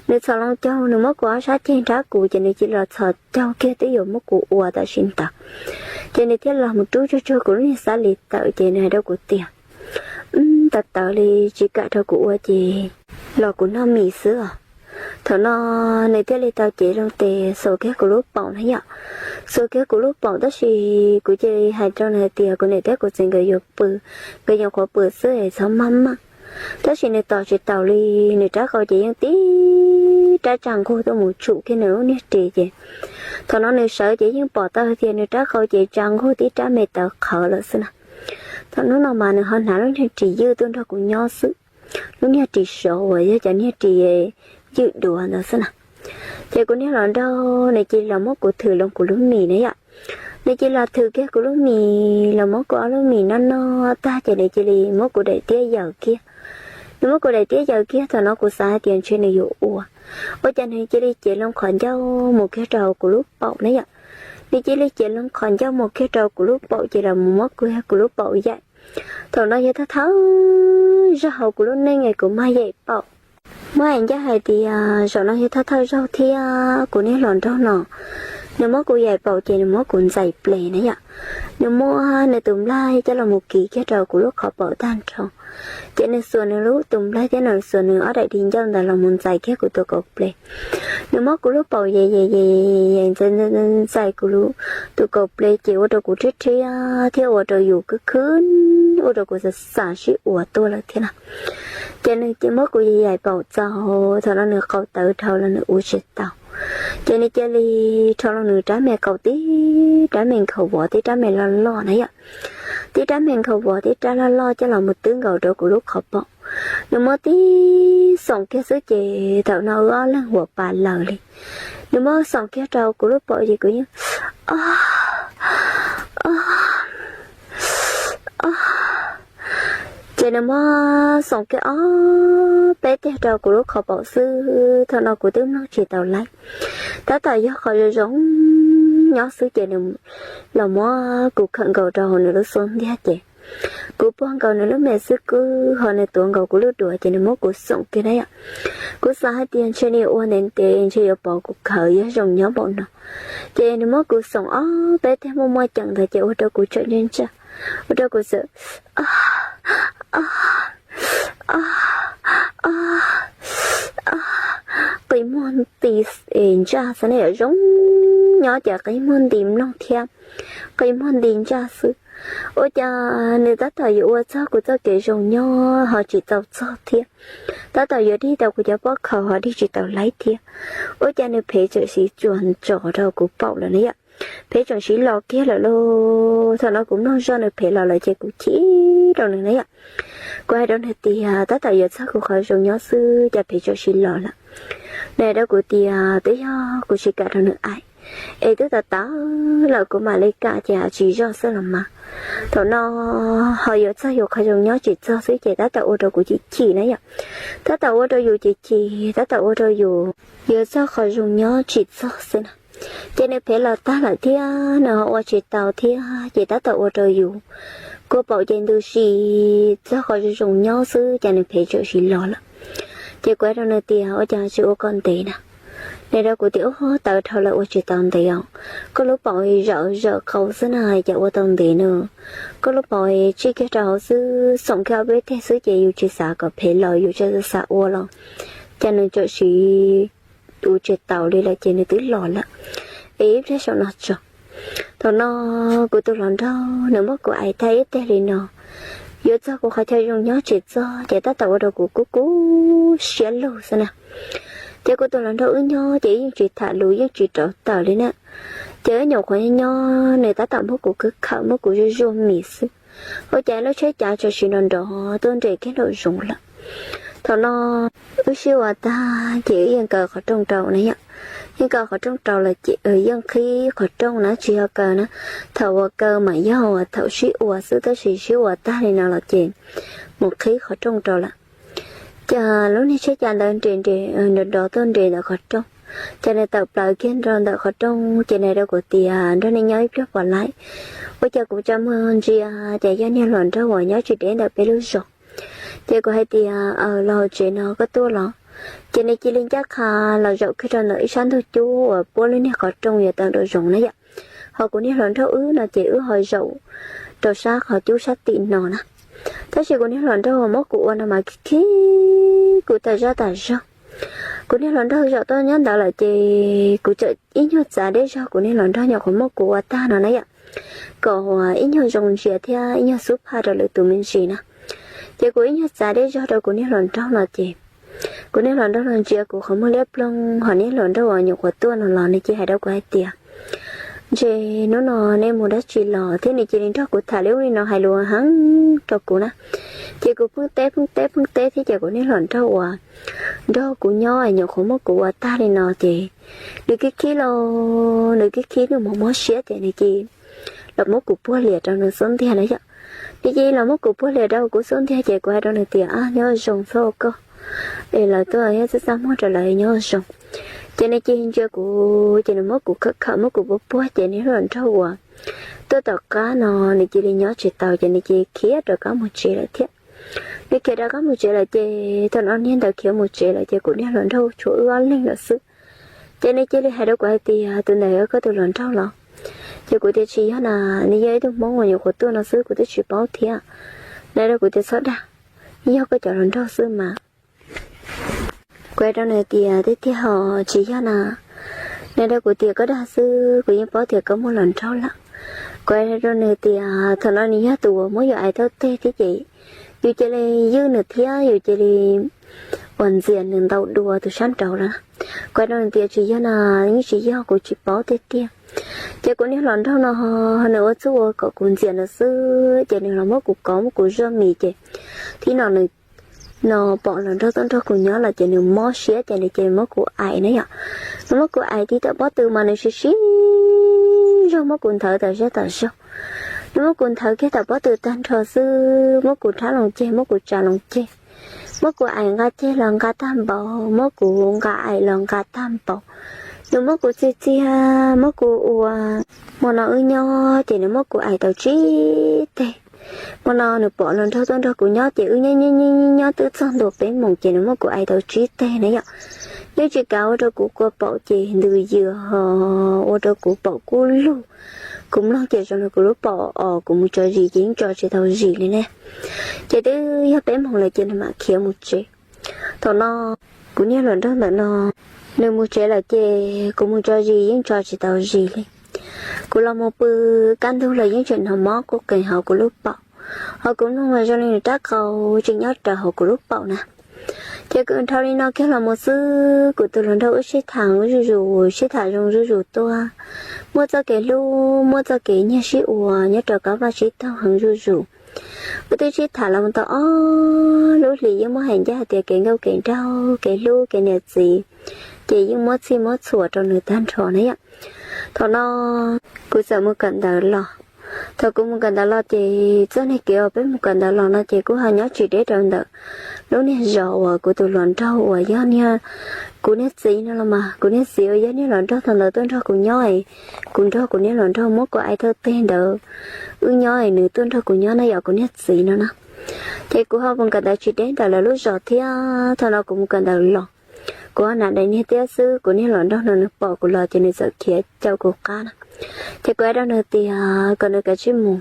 Nws txhom loo caug, nws muab kuv ob sab ceg nrab kuv ces nws cia li los txhom caug kiag twb yuav muab kuv ua tam sim ntawd. Ces nws thiaj los mus rub tsuag tsuag kuv lub niag xab li tawm ces nws hais rau kuv tias tawv tawv li tsis kam rau kuv ua ces los kuv noj mis xwb os. Thaum no nws thiaj li tau cev loo tes xuas kiag kuv lub paum na yom. Xuas kiag kuv lub paum tab sis kuv cia li hais rau nws hais tias kuv niam thiab kuv txiv nkawd yuav pw, nkawd nyuam qhuav pw xwb es txhob maj maj. Tab sis nws tos tsis taus li, nws rab qau ces yeej tib rab tsa nqug tuaj mus tshum kiag nws lub niag ris ces thaum no nws sawv ces yeej pom tau tias nws rab qau ces tsa nqug tib rab me tawv qhawv lawm xwb na. Thaum hnub no mas nws ho hnav lub niag ris ywj tuaj nrog kuv nyob xwb, lub niag ris sov uas yog cov niag ris ywj duav ntawd xwb na. Ces kuv niag hluas nraug nws cia li los muab kuv thwm loo kuv lub mis na yom. Nws cia li los thwm kiag kuv lub mis los muab kuv ob lub mis noj noj tag ces nws cia li muab kuv daim tiab yaws kiag. Nws muab kuv daim tiab yaws kiag, thaum no kuv xav hais tias ntshe nws yuav ua, ua cas nws cia li cev loo qhov ncauj mus kiag rau kuv lub paum na yom. Nws cia li cev loo qhov ncauj mus kiag rau kuv lub paum ces los mus muab kuv, kuv lub paum yaim. Thaum no yog thawj thawj zaug hauv kuv lub neej es kuv mag yaim paum. Muab hais ncaj hais tias zaum no yog thawj thawj zaug thiab kuv niag hluas nraug no, nws muab kuv yaim paum ces nws muab kuv ntxais ples na yom. Nws muab nws tus nplaig coj los mus kiv kiag rau kuv lub qhov paum tag nrho. Ces nws xuas nws lub tus nplaig thiab nws xuas nws ob daim di ncauj ntawd los mus ntxais kiag kuv tus kaus ples. Nws muab kuv lub paum yaim yaim yaim ntxais kuv tus kaus ples ces ua rau kuv rhiab rhiab thiab ua rau yus khwb khwb, ua rau kuv xav xav sib ua tuaj lawm thiab na. Ces nws cia muab kuv yaim yaim paum txaus, thaum no nws qau tawv dhau los nws ua tsis tau. Ces nws cia li rho loo nws rab me qau tib rab me nkhaus vov tib rab me loj loj na yom. Tib rab me nkhaus vov tib rab loj loj coj los mus twb nkaus rau kuv lub qhov paum. Nws muab tib xoom kiag xwb ces thaum no wb ob leeg huam pas lawm li. Nws muab xoom kiag rau kuv lub paum ces kuv yeej o o ces nws muab xoom kiag ob peb tiag rau kuv lub qhov paum xwb, thaum no kuv twb mloog tsis tau lawm. Tab tom yog qhov zoo zoo nyob xwb ces nws los muab kuv khawm nkaus rau hauv nws lub xub ntiag ces Kuv puag nkaus nws lub me xwb kub ho nws tuav nkaus kuv lub duav ces nws muab kuv xoom kiag na yom. Kuv xav hais tias ntshe nws ua ntev ntev ntshe yuav pov kuv khawv yog zoo nyob npaum no. Ces nws muab kuv xoom ob peb teg muaj muaj ceem ntawd ces ua rau kuv tsawm ntsaj ntsaj, ua rau kuv txawm qi muag nti ntsaj xwb ne yom, zoo nyob ces qi muag nti mloog thiab qi muag nti ntsaj xwb. Ua cas nws tab tom yuav ua txog kuv txoj kev zoo nyob ho tsis tau txog thiab, tab tom yuav dig tau kuv cov pob khaus ho dig tsis tau laib thiab. Ua cas nws phev tsawm siv tsuas ntsos rau kuv paum lawm na yom. Phev tseem siv los kiag lawm lauj. Thaum no kuv mloog zoj nws phev los lawm ces kuv chim rau nws na yom. Kuv hais rau nws tias tab tom yuav txog kuv qhov zoo nyob xwb cas phev tseem siv los lawm. Nws hais rau kuv tias twb yog kuv tsis kam rau nws aim, es twb tas tas lawm kuv mam li kam ces tsis zoj xwb los mas. Thaum no ho yuav txog yus qhov zoo nyob tsis txog xwb ces tab tom ua rau kuv chim chim na yom. Tab tom ua rau yus chim chim, tab tom ua rau yus yuav txog qhov zoo nyob tsis txog xwb na. Ces nws phev los tag lawm thiab nws ho ua tsis tau thiab ces tab tom ua rau yus kua paum ces ntws si txog qhov zoo zoo nyob xwb ces nws phev tsawm siv los lawm. Ces kuv hais rau nws tias ua cas tsis ua koj ntev na. Nws rau kuv tias ub tawv dhau lawm ua tsis tau ntev os. Koj lub paum zawm zawm qau xwb na cas ua tau ntev na. Koj lub paum tsij kiag rau hauv xwb, xoom kiag ob peb teg xwb ces yus tsis xav kom phev los yus tsis xav ua los cas nws tsawm siv ua tsis taus li lawm ces nws twb los lawm. Es ib pliag saum no tso. Thaum no kuv tus hluas nraug nws muab kuv aim tag ib teg li no, yuav txog kuv qhov chaw zoo nyob tsis txog ces tab tom ua rau kuv kub kub siab lug xwb na. Ces kuv tus hluas nraug wb nyob ces yeej tsis tham lus yeej tsis rauv taws li na. Ces wb nyuam qhuav nyob nyob nws tab tom muab kuv khawb khawm muab kuv zuaj zuaj mis xwb. Ua cas lub tsheb cav txawm sim nrov nrov tuaj nres kiag nraum zoov lawm. Thaum no wb sib ua tag ces wb yeej kaw qhov rooj rau na yom. Yeej kaw qhov rooj rau lawm ces yeej qhib qhov rooj na tsis yog kaw na. Thaum uas kaw mas yog uas thaum sib ua xwb tab sis sib ua tag li no los ces mus qhib qhov rooj rau lawm. Ces lub niag tsheb cav ntawd nres nres nrov nrov tuaj nres ntawm qhov rooj. Ces nws tawm plaws kiag rau ntawm qhov rooj ces nws rau kuv tias nrog nej nyob ib pliag puas laib. Ua cas kuv tsa muag ntsia ces yog niag hluas nraug uas nyob tsis deb ntawm peb lub zos. Ces kuv hais tias aws los hauv tsev no koj tuaj los. Ces nws cia li ncaj qha los zaum kiag rau ntawm ib sab ntug cub uas puab lub niag qhov rooj yuav tawm nraum zoov na yom. Ho kuv niag hluas nraug wb no ces wb ho zaum rau sab qhov cub sab tim no na. Tab sis kuv niag hluas nraug muab kuv ua no mas khib kuv tas zaj tas zog. Kuv niag hluas nraug zaum tuaj nyob ntawd lawm ces kuv txawm ib nyuag txav deb zog kuv niag hluas nraug nyuam qhuav muab kuv ua tag no na yom, kom ib nyuag zoo ntsia thiab ib nyuag xub phaj rau lwm tus me ntsis na. Ces kuv ib nyuag txav deb zog rau kuv niag hluas nraug no ces kuv niag hluas nraug los ntsia kuv qhov muag liab ploog ho niag hluas nraug uas nyuam qhuav tuaj no los nws cia hais rau kuv hais tias ntshe hnub no nej mus dab tsi los thiab nws cia li nrog kuv tham li ub li no hais lus heev rau kuv na. Ces kuv pheej teb pheej teb pheej teb thiab ces kuv niag hluas nraug uas nrog kuv nyob nyuam qhuav muab kuv ua tag li no ces nws khib khib los nws khib khib nws mob mob siab ces nws cia li los muab kuv puag lias rau nws xub ntiag na yom. Nws cia li los muab kuv puag lias rau kuv xub ntiag ces kuv hais rau nws tias nyob zoo xwb koj, es lawv tuaj thiab txaj txaj muag rau lawv nyob zoo. Ces nws cia li ntsia kuv ces nws muab kuv khawm khawm muab kuv puag puag ces niag hluas nraug uas tuaj tom qab no nws cia li nyob tsis tau ces nws cia li khiav rov qab mus tsev lawm thiab. Nws khiav rov qab mus tsev lawm ces thaum no niag ntawd khiav mus tsev lawm ces kuv niag hluas nraug tshuav wb ob leeg lawm xwb. Ces nws cia li hais rau kuv hais tias tus ntawd yog koj tus hluas nraug los? Ces kuv tias tsis yog na, nws yog ib tug Hmoob uas nyuam qhuav tuaj no xwb kuv twb tsis paub thiab. Nws rau kuv tias txhob dag, yog koj cov hluas nraug xwb mas. Kuv hais rau nws tias tiag tiag ho tsis yog na. Nws rau kuv tias koj dag xwb kuv yeej paub tias koj muaj hluas nraug lawm. Kuv hais rau nws tias thaum no nws yog tus uas muab yus aim tau teg thiab ces yus cia li ywj nws thiab yus cia li uas ntxias nws ntau dua tus sab nraud lawm. Kuv hais rau nws tias tsis yog na, yeej tsis yog kuv tsis paub tiag tiag. Ces kuv niag hluas nraug no nws ua txuj ua kom kuv ntxias nws xwb ces nws los muab kuv kov muab kuv zuaj mis ces thib no nws no pom hluas nraug tuaj nrog kuv nyob lawm ces nws mob siab ces nws cia li muab kuv aim na yom. Nws muab kuv aim tib tawm pob tw mas nws siv siv zog muab kuv nthawv tas zog tas zog. Nws muab kuv nthawv kiag tawm pob tw tag nrho xwb, muab kuv rhab loo ceg, muab kuv tsa loo ceg, muab kuv aim nqa ceg los nqa tag npaum, muab kuv nqa aim los nqa tag npaum. Nws muab kuv txiag txiag, muab kuv ua, hmo no wb nyob ces nws muab kuv aim tau tsib teg. Hmo no nws pom hluas nraug tuaj nrog kuv nyob ces wb nyob nyob nyob nyob twb txog ntua peb moos ces nws muab kuv aim tau tsib teg na yom. Yeej tsis kam ua rau kuv kua paum ces ntws yws ho ua rau kuv paum kub lug. Kuv mloog ces zoo li kuv lub paum os, kuv mus tso zis ces yeej tso tsis tau zis li ne. Ces twb yog peb moos lawm ces nws mam khiav mus tsev. Thaum no kuv niag hluas nraug ntawm no nws mus tsev lawm ces kuv mus tso zis yeej tso tsis tau zis li. Kuv los mus pw kaj ntug los yeej tseem hnov mob quj qees hauv kuv lub paum, hos kuv mloog mas zoo li nws rab qau tseem nyob rawv hauv kuv lub paum na. Ces kuv dhau li no kiag los mus xwb, kuv tus hluas nraug wb sib tham zuj zus, sib tham zoo zuj zus tuaj, muaj txoj kev hlub, muaj txoj kev nyiag sib ua nyob rau kab vaj sib taug heev zuj zus. Wb twb sib tham los mus tau ob lub hlis, yeej muab hais ncaj hais tias kev nkauj kev nraug, kev hlub kev niam txiv, ces yeej muab txhij muab txhuam rau nws tag nrho na yom. Thaum no kuv txawm mus kawm ntawv los. Thaum kuv mus kawm ntawv los ces txoj niag kev uas peb mus kawm ntawv los no ces kuj ho nyob tsis deb rau ntawm lub niag zos uas kuv tus hluas nraug uas yog niag, kuv niag txiv no los mas, kuv niag txiv uas yog niag hluas nraug thaum ntawd tuaj nrog kuv nyob es kuv nrog kuv niag hluas nraug muab kuv aim thawj teg ntawd wb nyob es nws tuaj nrog kuv nyob na yom, kuv niag txiv no na. Ces kuv ho mus kawm ntawv tsis deb ntawm lawv lub zos thiab, thaum no kuv mus kawm ntawv los, kuv ho hnav daim niag tiab xwb, kuv niag hluas nraug no nws pom kuv los ces nws txawm khiav caum kuv qab na. Ces kuv hais rau nws tias kom nws kav tsij mus.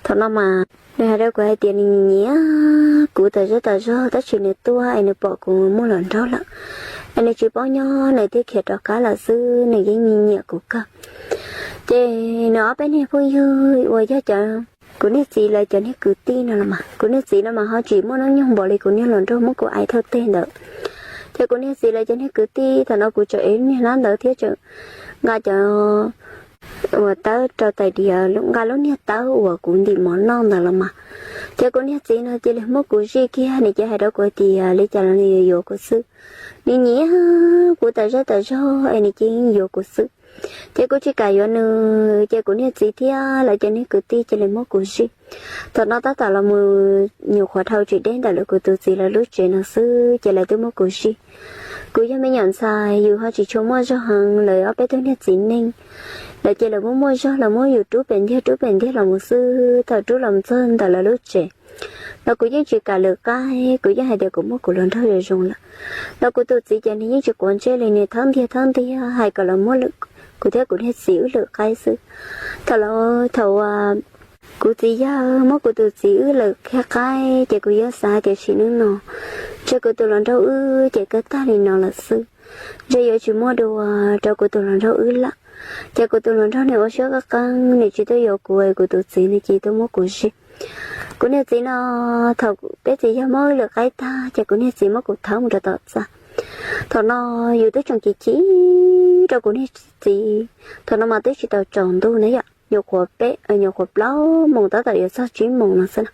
Thaum no mas nws hais rau kuv hais tias nws nyiam nyiam kuv tas zog tas zog, tab sis nws tuaj es nws pom kuv muaj hluas nraug lawm es nws tsis paub nyob, nws thiaj khiav rov qab lawm xwb, nws yeej nyiam nyiam kuv kawg. Ces nws ob peb niag phooj ywg uas yog cov, kuv niag txiv lawv cov niag kwv tij no los mas, kuv niag txiv no mas ho tsis muaj hnub nyoog npaum li kuv niag hluas nraug muab kuv aim thawj teg ntawd. Ces kuv niag txiv lawv cov niag kwv tij thaum no kuv tseem ev niag hlab ntawd thiab tseem nqa cov uas tawb rau tais diav, nqa lub niag tawb uas kuv ntim mov noj ntawd los mas. Ces kuv niag txiv no cia li muab kuv zij kiag, nws cia hais rau kuv tias li cas los nws yuav yuav kuv xwb. Nws nyiam kuv tas zog tas zog es nws cia li yuav kuv xwb. Ces kuv tsis kam yuav nws, ces kuv niag txiv thiab lawv cov niag kwv tij cia li muab kuv zij. Thaum no tab tom los mus nyuam qhuav dhau tsis deb ntawm lawv kuv tus txiv lawv lub tsev no xwb ces lawv twb muab kuv zij. Kuv yog me nyuam ntxhais, yus ho tsis tshua muaj zog heev, lawv ob peb tug niag txiv neej, lawv ces lawv muaj muaj zog, lawv muab yus rub pem ntiag rub pem ntiag los mus xwb. Thaum rub los mus txog ntawm lawv lub tsev los kuv yeej tsis kam lwm qaib, kuv yeej hais tias kuv muab kuv hluas nraug zoo zoo lawm. Los kuv tus txiv ces nws yeej tsis quav ntsej li, nws thawb ntiag thawb ntiag hais kom lawv muab kuv thiab kuv niag txiv wb lwm qaib xwb. Thaum, thaum uas kuv txiv yawg muab kuv tus txiv wb lwm kiag qaib ces kuv yeej xav tias sim neej no ntshe kuv tus hluas nraug wb ces kawg tag li no lawm xwb, ntshe yuav tsis muaj dua rau kuv tus hluas nraug wb lawm. Ces kuv tus hluas nraug nws ua siab qeeb qeeb, nws tsis tuaj yuav kuv, kuv tus txiv nws cia li tuaj muab kuv zij. Kuv niag txiv no, thaum peb txiv yawg muab wb lwm qaib tag ces kuv niag txiv muab kuv thawb mus rau tom txaj. Thaum no yus twb tseem chim chim rau kuv niag txiv, thaum no mas twb tsis tau tsaus ntuj na yom, nyuam qhuav peb, nyuam qhuav plaub moos tab tom yuav txog tsib moos no xwb na.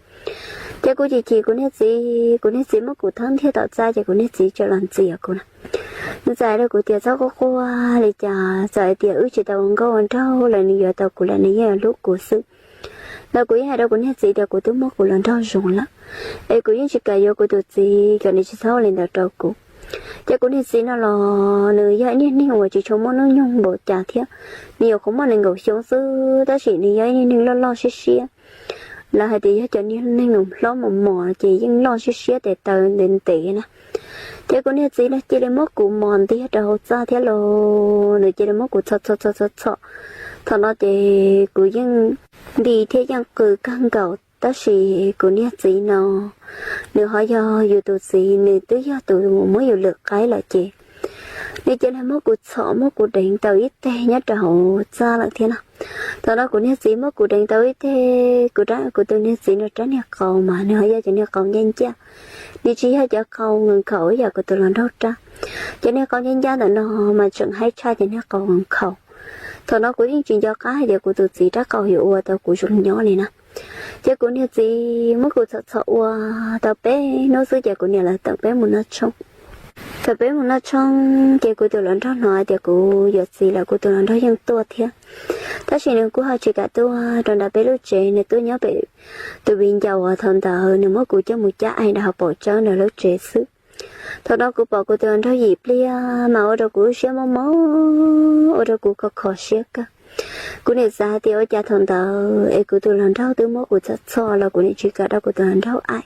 Ces kuv chim chim kuv niag txiv, kuv niag txiv muab kuv thawb ntiag tom txaj ces kuv niag txiv tseem los ntxias kuv na. Nws txawm hais rau kuv tias txhob quaj quaj li cas, txawm hais tias wb tsis tau ua nkauj ua nraug los nws yuav tau kuv lawm nws yeej yuav hlub kuv xwb. Los kuv yeej hais rau kuv niag txiv tias kuv twb muab kuv hluas nraug zoo lawm, es kuv yeej tsis kam yuav kuv tus txiv, kom nws tsis txhob ua li ntawd rau kuv. Ces kuv niag txiv no los nws yog ib niag neeg uas tsis tshua muaj hnub nyoog npaum cas thiab, nws nyuam qhuav muaj nees nkaum xyoo xwb tab sis nws yog ib niag neeg loj loj siab siab. Lawv hais tias yog cov niag neeg uas hlob mos mos ces yeej loj siab siab tes taw ntev ntev na. Ces kuv niag txiv no cia li muab kuv mos ntiag rau hauv txaj thiab los nws cia li muab kuv txhom txhom txhom txhom txhom. Thaum no ces kuv yeej nti thiab yeej qw kawg nkaus tab sis kuv niag txiv no nws ho yog yus tus txiv, nws twb yog tus muab yus lwm qaib lawm ces nws cia li muab kuv txhom muab kuv deev tau ib teg nyob rau hauv txaj lawm thiab no. Thaum no kuv niag txiv muab kuv deev tau ib teg, kuv, kuv tus niag txiv no rab niag qau mas nws ho yog cov niag qau ncaj ncaj, nws tsis yog cov qau nkaus khaum ib yam kuv tus hluas nraug rab. Cov niag qau ncaj ncaj ntawm no mas tseem haib tshaj cov niag qau nkaus khaum. Thaum no kuv yeej tsis nco qab hais tias kuv tus txiv rab qau yuav ua tau kuv zoo nyob li na. Ces kuv niag txiv muab kuv txhom txhom ua tau peb hnub xwb ces kuv niam lawv teem peb mus noj tshoob. Thaum peb mus noj tshoob ces kuv tus hluas nraug hnov tias kuv yuav txiv lawm, kuv tus hluas nraug yeej tuaj thiab. Tab sis nws kuj ho tsis kam tuaj rau nram peb lub tsev, nws tuaj nyob pem tus viv ncaus uas thaum ntawd nws muab kuv coj mus cab aim nram hauv paus tsawb nram lub tsev xwb. Thaum no kuv pom kuv tus hluas nraug yim pliag mas ua rau kuv lub siab mob mob, ua rau kuv kho kho siab kawg. Kuv nim xav hais tias ua cas thaum ntawd es kuv tus hluas nraug twb muab kuv txhom txhom los kuv nim tsis kam rau kuv tus hluas nraug aim.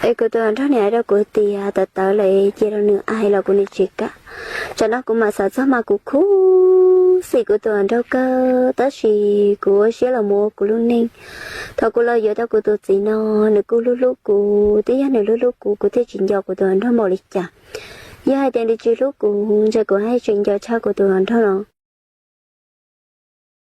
Es kuv tus hluas nraug nim hais rau kuv tias tawv tawv lawm cia rau nws aim los kuv nim tsis kam. Tsam no kuv mam xav txog mas kuv khuv xim kuv tus hluas nraug kawg, tab sis kuv ua siab los mus ua kuv lub neej. Thaum kuv los yuav tau kuv tus txiv no, nws kuj hlub hlub kuv, twb yog nws hlub hlub kuv kuv thiaj tsis nco kuv tus hluas nraug npaum li cas. Yog hais tias nws tsis hlub kuv ntshe kuv haj tseem nco tshaj kuv tus hluas nraug no.